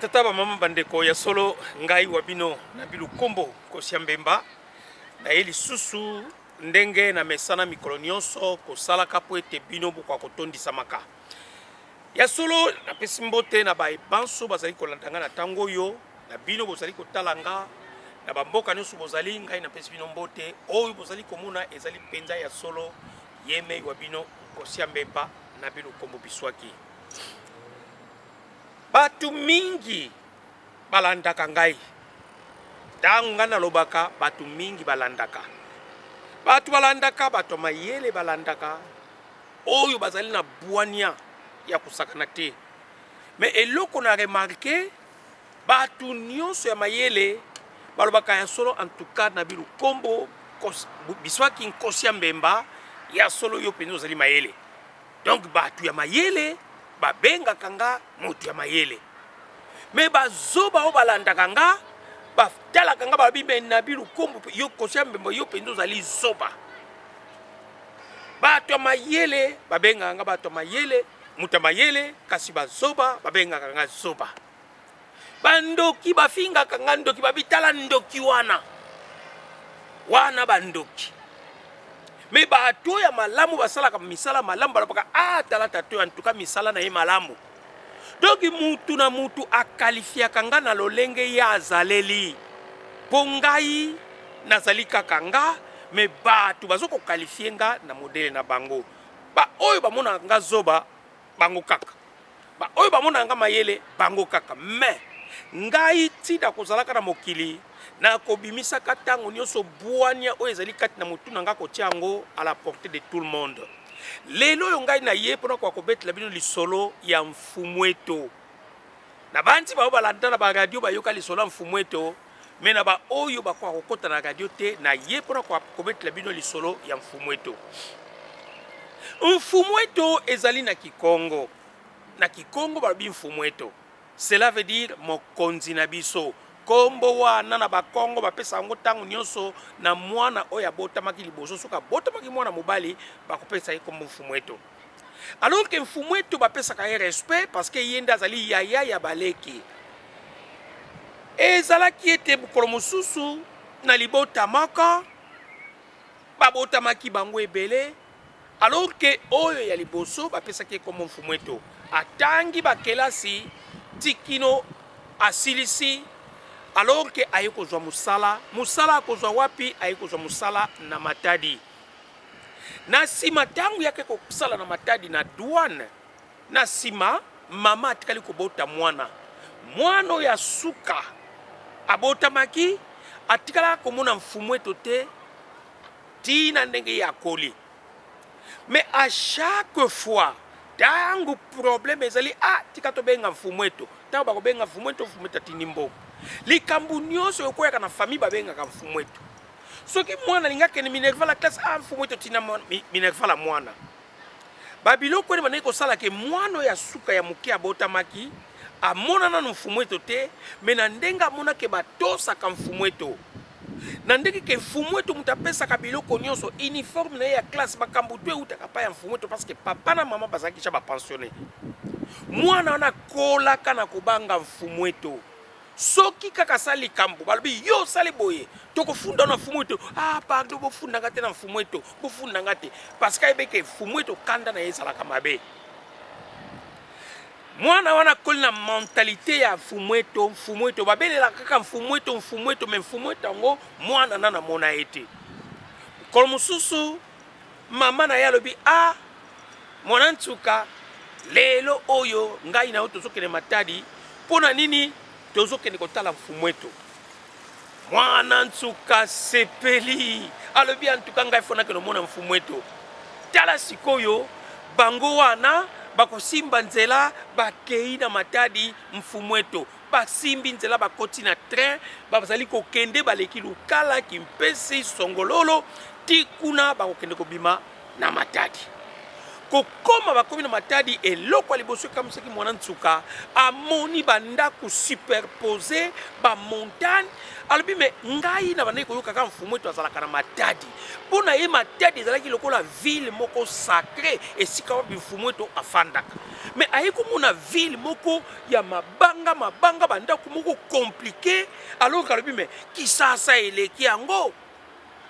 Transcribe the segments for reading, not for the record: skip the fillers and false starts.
Batata, bamama, bandeko, ya solo ngai wa bino na Bilukombo Nkosi ya Mbemba naye lisusu ndenge na mesana mikolo nyonso kosalaka mpo ete bino bokoka kotondisamaka. Ya solo napesi mbote na baye banso bazali kolanda ngai na ntango oyo, na bino bozali kotala nga na bamboka nyonso bozali, ngai napesi bino mbote. Oyo bozali komona ezali mpenza ya solo yemei wa bino Nkosi ya Mbemba na Bilukombo Biswaki. Bato mingi balandaka ngai. Ntango ngai nalobaka, bato mingi balandaka. Bato balandaka, bato ya mayele balandaka, oyo bazali na bwania ya kosakana te. Mais eloko na remarquer, bato nyonso ya mayele balobaka ya solo, en tout cas na Bilukombo Biswaki Nkosi ya Mbemba, ya solo yo mpenza ozali mayele. Donc bato ya mayele babengaka nga moto ya mayele, mais bazoba oyo balandaka nga batalaka nga balobi me Nabi Lukombo yo Nkosi ya Mbemba yo mpenza ozali zoba. Bato ya mayele babengaka nga bato ya mayele, moto ya mayele, kasi bazoba babengaka nga zoba. Bandoki bafingaka nga ndoki, babitala ndoki wana wana bandoki. Mais bato ya malamu basalaka misala malamu, balobaka ah, tala tato en tout cas misala na ye malamu. Donc mutu na mutu akalifiaka nga na lolenge ye azaleli, mpo ngai nazali kaka nga, mais bato bazo kokalifie nga na modele na bango. Ba oyo bamonaka nga zoba, bango kaka. Ba oyo bamonaka nga mayele, bango kaka. Mais ngai ntina kozalaka na mokili, nakobimisaka ntango nyonso bwania oyo ezali kati na motu na nga, kotia yango à la portée de tout le monde. Lelo oyo ngai na ye mpona koka kobetela bino lisolo ya Mfumueto. Na banzi baoyo balanda na ba radio bayoka lisolo ya Mfumueto, mais na ba oyo bakoka kokota na radio te, na ye mpona koka kobetela bino lisolo ya Mfumueto. Mfumueto ezali na Kikongo. Na Kikongo balobi Mfumueto. Cela veut dire mokonzi na biso. Kombo wana na Bakongo bapesa yango ntango nyonso na mwana oyo abotamaki liboso. Soki abotamaki mwana mobali, bakopesa ye kombo Mfumueto. Alors que Mfumueto bapesaka ye respect parce que ye nde azali yaya ya baleki. Ezalaki ete mokolo mosusu na libota moko babotamaki bango ebele, alors que oyo ya liboso bapesaki ye kombo Mfumueto. Atangi bakelasi ti kino asilisi, alors que aye kozwa mosala. Mosala akozwa wapi? Aye kozwa mosala na Matadi. Na nsima ntango yake kosala na Matadi na douane, na nsima mama atikali kobota mwana. Mwana oyo ya suka abotamaki atikalaka komona Mfumueto te tina ndenge ye akoli. Mais à chaque fois ntango problème ezali, ah, tika tobenga Mfumueto. Ntango bakobenga Mfumueto, Mfumueto atindi mbongo. Likambo nyonso ekoyaka na famille babengaka Mfumueto. Soki mwana alingi akende minerval ya classe, ah, Mfumueto tina minerval ya mwana. Babiloko wana bandaki kosala ke mwana oyo ya suka ya moke abotamaki amona nanu Mfumueto te, mais na ndenge amonake batosaka Mfumueto, na ndenge ke Mfumueto moto apesaka biloko nyonso, uniforme na ye ya classe, makambo to eutaka pa ya Mfumueto, parce que papa na mama bazalaki ja bapensionne. Mwana wana akolaka na kobanga Mfumueto. Soki kaka asali likambo, balobi yo osali boye, tokofunda na Mfumueto. Ah, pardon, bofunda nga te na Mfumueto, bofunda nga te, parce que ayebi ke Mfumueto kanda na ye ezalaka mabe. Mwana wana akoli na mentalité ya Mfumueto. Mfumueto babelelaka kaka Mfumueto, Mfumueto, mais Mfumueto yango mwana nana amona ye te. Mokolo mosusu mama na ye alobi, ah, mwana nsuka, lelo oyo ngai na yo tozokende Matadi, mpo na nini tozokende kotala Mfumueto? Mwana nsuka sepeli, alobi antuka ngai fo nakende omona Mfumueto. Tala sikoyo bango wana bakosimba nzela, bakei na Matadi. Mfumueto basimbi nzela, bakoti na train, bazali kokende, baleki Lukala, Kimpesi, Songololo, ti kuna bakokende kobima na Matadi. Kokoma bakomi na Matadi, eloko ya liboso ekamwisaki mwana nsuka, amoni bandako superpose, ba montagne. Alobi me ngai na bandaki koyoka kaka mfumu eto azalaka na Matadi. Mpo na ye Matadi ezalaki lokola ville moko sacré, esika wapi mfumu eto afandaka. Me aye komona ville moko ya mabanga mabanga, bandako moko compliqué. Alors alobi me Kisasa eleki yango.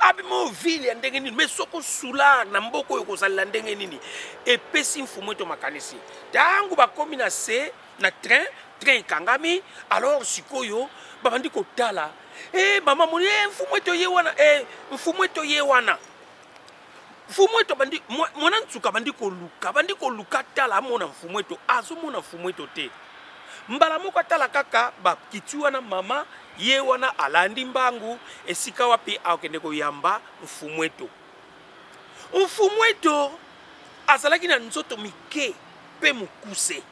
Abima oyo ville ya ndenge nini? Mais soko soulard na mboka oyo kozalela ndenge nini? Epesi mfumu eto makanisi. Tango bakomi na se na train, train ekangami, alors sikoyo babandi kotala. Eh mama moni, eh mfumu eto ye wana, eh mfumu eto ye wana. Mfumu eto bandi mwana nsuka bandi koluka, bandi koluka tala amona mfumu eto, azomona mfumu eto te. Mbala moko atala kaka bakiti wana mama ye wana alandi mbangu esika wapi akende koyamba mfumu eto. Mfumu eto azalaki na nzoto mike pe mokuse.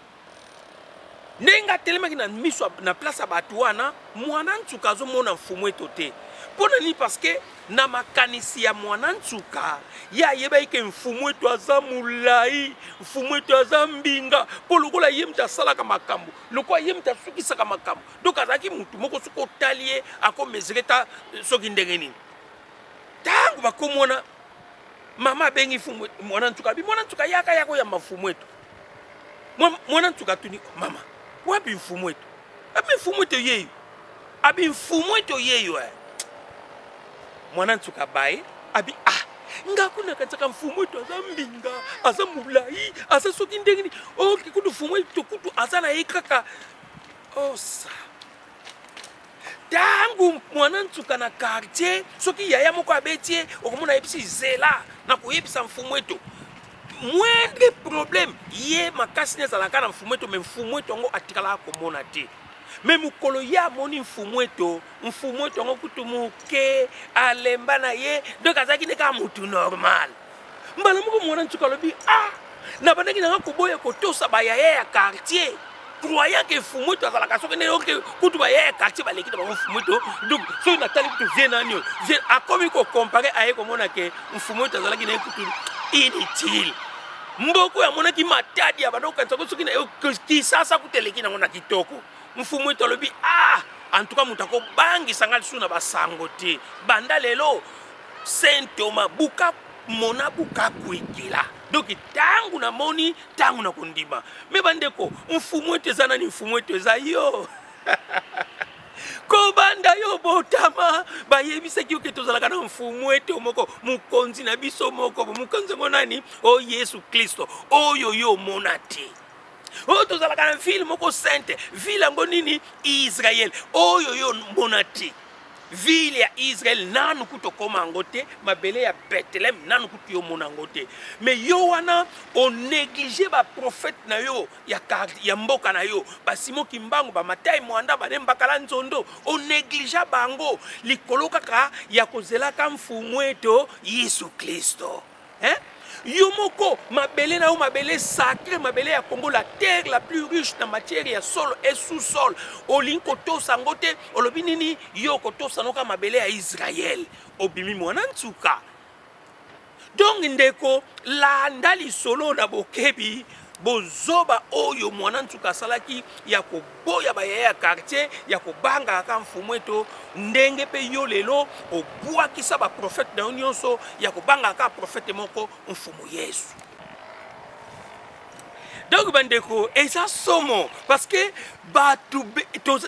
Ndenge atelemaki na miso na place ya bato wana, mwana nsuka azomona mfumu eto te. Mpo na nini? Parce que na makanisi ya mwana nsuka, ye ayebaki ke mfumu eto aza molai, mfumu eto aza mbinga, mpo lokola ye moto asalaka makambo, lokola ye moto asukisaka makambo, donc azalaki motu moko soki otali ye akomesure ta soki ndenge nini. Ntango bakomi wana, mama abengi mfumu mwana nsuka, abi mwana nsuka yaka yaka oyamba mfumu eto. Mwana nsuka atuni mama, wapi mfumu eto? Abi mfumu eto yeyo. Abi mfumu eto yeyo eh. Mwana nsuka baye abi ah nga kuna kanisaka mfumu eto aza mbinga, aza molai, aza soki ndenge nini. Oki kutu mfumu eto kutu aza na ye kaka osa. Tango mwana nsuka na quartier soki yaya moko abeti ye, okomona ayebisi zela na koyebisa mfumu eto. Moindre problème ye makasi ne ezalaka na mfumu eto, mais mfumu eto yango atikalaka komona te. Mais mokolo ye amoni mfumu eto, mfumu eto yango kutu moke alemba na ye, donc azalaki nde kaka mutu normal. Mbala moko mwana nsuka alobi ah, nabandaki nanga koboya kotosa bayaya ya quartier croyant que mfumu eto azalaka soki nde oke kutu bayaya ya quartier baleki na bango mfumu eto. Donc soki natali kutu vie nani oyo vie akomi kocompare, aye komona ke mfumu eto azalaki na ye kutu inutile. Mboko amonaki Matadi ya banda kokanisa ko soki na Kisasa kutu eleki nango na kitoko. Mfumu eto alobi ah, en tout cas moto akobangisa ngai lisusu na basango te banda lelo. Saint Thomas buka mona buka kwekela. Donc tangu namoni tangu na kondima. Me bandeko, mfumu eto eza nani? Mfumu eto eza yo. Kobanda yo botama bayebisaki yo ke tozalaka na mfumu eto moko, mokonzi na biso moko. Mokonzi yango nani? O Yesu Kristo, oyo yo omona te. Oyo tozalaka na ville moko sainte, ville yango nini? Israël, oyo yo omona te. Ville ya Israël nanu kutu okoma yango te, mabele ya Bethlehem nanu kutu yo omona yango te. Mais yo wana o négliger ba prophète na yo ya ya mboka na yo, ba Simon Kimbangu, ba Matai Mwanda, ba Nembakala Nzondo, o négligea bango likolo kaka ya kozelaka mfumu eto Yesu Kristo. Hein? Yo moko mabele na yo, mabele sacré, mabele ya Congo, la terre la plus riche na matière ya sol et sous-sol, olingi kotosa yango te. Olobi nini? Yo kotosa noka mabele ya Israël, obimi mwana nsuka. Donc ndeko, landa lisolo na bokebi. Bozoba oyo mwana nsuka asalaki ya koboya bayaya ya quartier, ya kobangaka kaka mfumu eto, ndenge mpe yo lelo obwakisa baprofete na yo nyonso ya kobangaka kaka profete moko, mfumu Yesu. Donc bandeko, eza somo parce que bato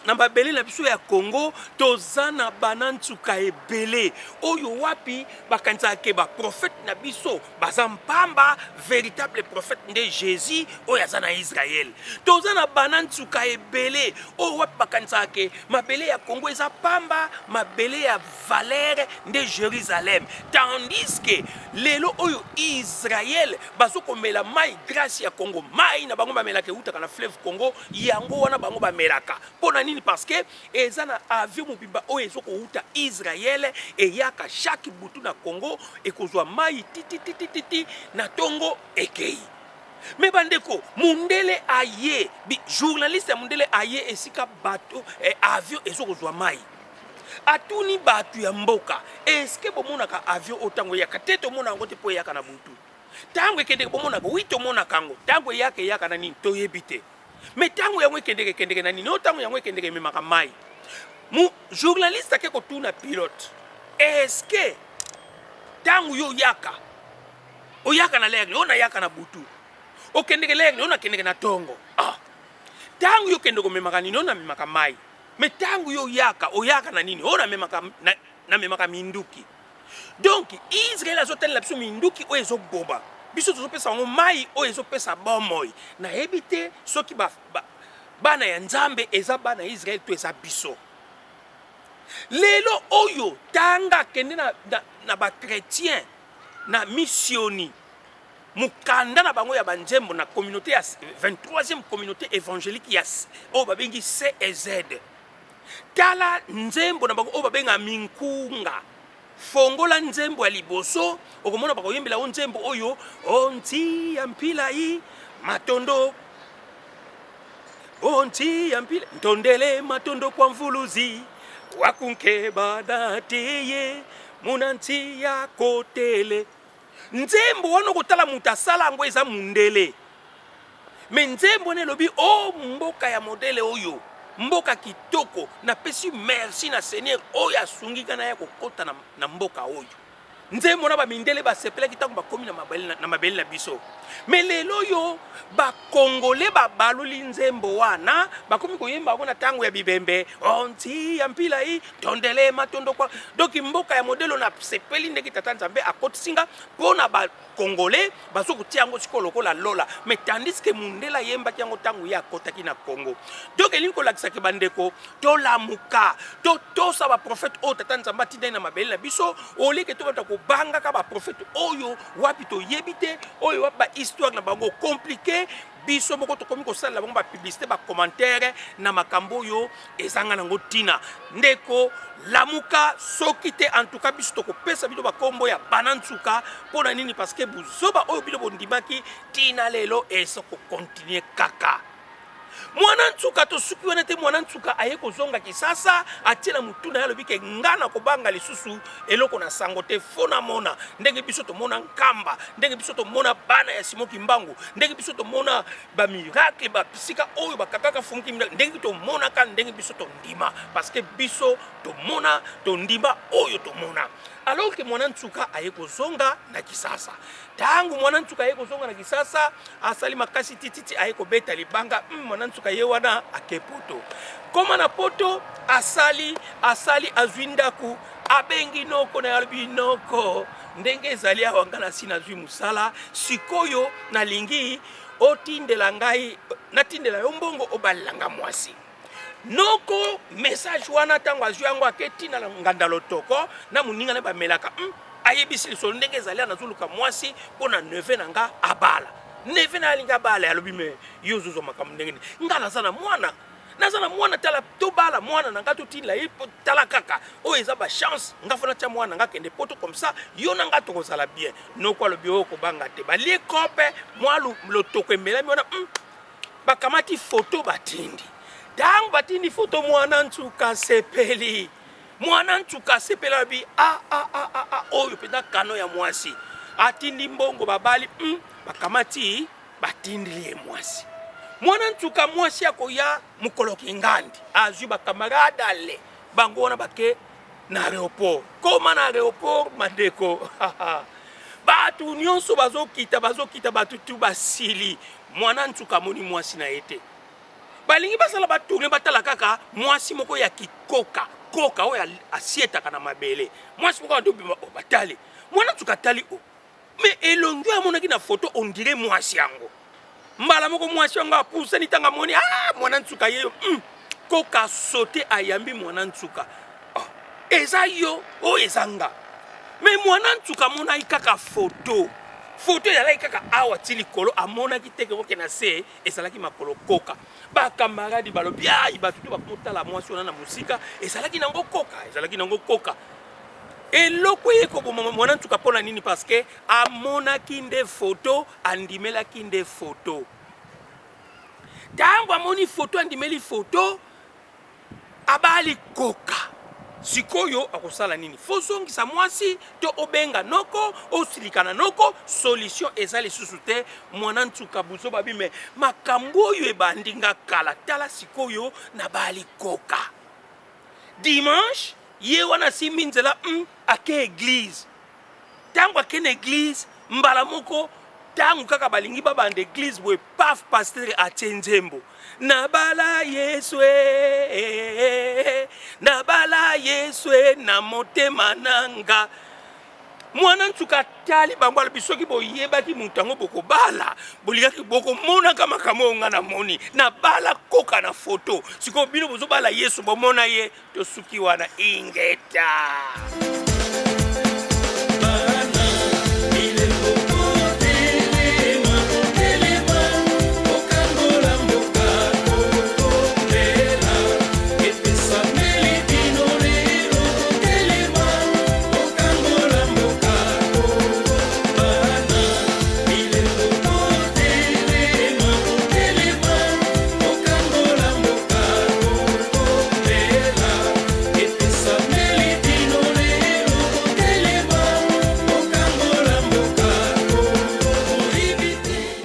na mabele na biso ya Congo toza na bana nsuka ebele oyo wapi bakanisaka ke baprofete na biso baza mpamba. Véritable prophète nde Jésus oyo aza na Israël. Toza na bana nsuka ebele oyo wapi bakanisaka ke mabele ya Congo eza pamba, mabele ya valeur nde Jérusalem, tandis que lelo oyo Israël bazokomela mai grâce ya Congo. Mai na bango bamelaka eutaka na fleuve Congo, yango wana bango bamelaka. Mpo na nini? Parce que eza na avion mobimba oyo ezokouta Israël eyaka chaque butu na Congo, ekozwa mai tititititi na tongo ekei. Me bandeko, mundele aye, journaliste ya mundele aye esika bato avion ezokozwa mai, atuni bato ya mboka, eske bomonaka avion oyo ntango eyaka te? Tomona yango te mpo eyaka na butu. Ntango ekendeke bomonaka? Oui, tomonaka yango. Ntango eyaka, eyaka na nini? Toyebi te. Mais ntango yango ekendeke, ekendeke na nini? Oyo ntango yango ekendeke, ememaka mai. Mu journaliste ake kotuna pilote: est-ce ntango yo oyaka, oyaka na l'heure? Oyo nayaka na butu. Okendeke l'heure? Oyo nakendeke na ntongo. Ah, ntango yo okende komemaka nini? Oyo namemaka mai. Mais ntango yo oyaka, oyaka na nini? Oyo namemaka, namemaka minduki. Donc Israel azotalela biso minduki oyo ezoboma biso, tozopesa yango mai oyo ezopesa bomoi. Nayebi te soki bana ya Nzambe eza bana ya Israel to eza biso. Lelo oyo, tanga, kende na bachrétien na missioni, mokanda na bango ya banzembo na communauté ya 23e communauté évangélique ya oyo babengi CEZ. Tala nzembo na bango oyo babenga Minkunga. Fongola nzembo ya liboso, okomona bakoyembela yo nzembo oyo: onti ya mpilai matondo, onti ya mpila ntondele matondo kwa mvuluzi wakunkeba na teye muna nti ya kotele. Nzembo wana, okotala moto asala yango eza mundele. Mais nzembo wana elobi: o mboka ya modèle oyo, mboka kitoko, napesi merci na Seigneur oyo asungi nga na ya kokɔta na mboka oyo. Nzembo na bamindele basepelaki ntango bakomi na mabele na biso. Mais lelo oyo, bakongole babaloli nzembo wana, bakomi koyemba yango na ntango ya bibembe: onti ya mpilai tondele matondo kwa. Donc mboka ya modèle nasepeli ndenge tata Nzambe akotisi nga mpo na bakongole, bazo kotia yango sikoyo lokola lola. Mais tandis que mundele ayembaki yango ntango ye akɔtaki na Congo. Donc elingi kolakisaki, bandeko, tolamuka, totosa baprofete oyo tata Nzambe atindaki na mabele na biso, oleke tobata kobangaka baprofete oyo wapi toyebi te, oyo wapi bahistoire na bango compliqué. Biso moko tokomi kosalela bango bapublicité, bacommentaire na makambo oyo ezanga nango ntina. Ndeko, lamuka. Soki te, en tout cas biso tokopesa bino bakombo ya bana nsuka. Mpo na nini? Parce que buzoba oyo bino bondimaki ntina lelo eza kocontinuer kaka. Mwana nsuka, tosuki wana te. Mwana nsuka aye kozonga Kisasa, atie na mutu na ye, alobi ke nga na kobanga lisusu eloko na sango te. Faut namona ndenge biso tomona Nkamba, ndenge biso tomona bana ya Simon Kimbangu, ndenge biso tomona bamiracle, basika oyo bakakaka funki, ndenge tomonaka, ndenge biso tondima, parce que biso tomona, tondima oyo tomona. Alors que mwana nsuka aye kozonga na Kisasa, ntango mwana nsuka aye kozonga na Kisasa, asali makasi tititi, aye kobeta libanga. Mwana nsuka ye wana ake Poto. Koma na Poto, asali, asali, azwi ndako, abengi noko na ye, alobi: "Noko, ndenge ezali awa, nga nasi nazwi mosala. Sikoyo nalingi otindela ngai, natindela yo mbongo, obalela nga mwasi." Noko, message wana, ntango azwi yango, ake ntina na nganda lotoko na moninga na bamelaka. Ayebisi lisolo ndenge ezali: nazoluka mwasi mpo na neveu na nga abala. Neveu na alingi abala. Alobi: "Mais yo ozozwa makambo ndenge nini? Nga naza na mwana, naza na mwana. Tala, tobala mwana na nga, totindela ye. Tala kaka oyo eza bachance. Nga faut natya mwana na nga kende Poto, comme ça yo na nga tokozala bien." Noko alobi: "Oyo kobanga te." Balie kope, mwa lotoko emelami wana. Bakamati foto, batindi. Ntango batindi foto, mwana nsuka asepeli. Mwana nsuka asepeli, alobi: "A a a a a, oyo mpenza kano ya mwasi." Atindi mbongo, babali. Bakamati, batindili ye mwasi. Mwana nsuka, mwasi akoya mokolo kingandi, azwi bakamarade ale bango wana, bake na aéroport. Koma na aéroport, bandeko, bato nyonso bazokita, bazokita, bato tu basili. Mwana nsuka amoni mwasi na ye te. Balingi basala batourner, batala kaka mwasi moko ya kikoka koka oyo asietaka na mabele. Mwasi moko andobima. O batali mwana nsuka, atali o, mais elongi oyo amonaki na foto, on dirait mwasi yango. Mbala moko mwasi yango apusani. Ntango amoni: "Ah, mwana nsuka ye koka sote." Ayambi mwana nsuka: "Oh, eza yo? Oyo eza nga." Mais mwana nsuka amonaki kaka foto. Foto ezalaki kaka awa ti likolo, amonaki te koke na se ezalaki makolo koka. Bakamaradi balobi: "Ai!" Bato to bakomotala mwasi wana na mosika, ezalaki nango koka, ezalaki nango koka. Eloko eye koboma mwana nsuka mpo na nini? Parce que amonaki nde foto, andimelaki nde foto. Ntango amoni foto, andimeli foto, abali koka. Sikoyo akosala nini? Fo zongisa mwasi to obenga noko, osilika na noko, solution eza lisusu te. Mwana nsuka buzoba bime makambo oyo ebandi nga kala, tala sikoyo na bali koka. Dimanche ye wana asimbi nzela ake eglise. Tango ake na eglise mbala moko tango kaka balingi babanda eglise boye paf pasteur atie nzembo nabala Yesu e nabala Yesu e na motema na nga. Mwana nsuka atali bango alobi soki boyebaki moto yango bokobala bolingaki bokomonaka makambo oyo nga namoni nabala koka na foto sikoyo bino bozobala Yesu bomona ye tosuki wana ingeta.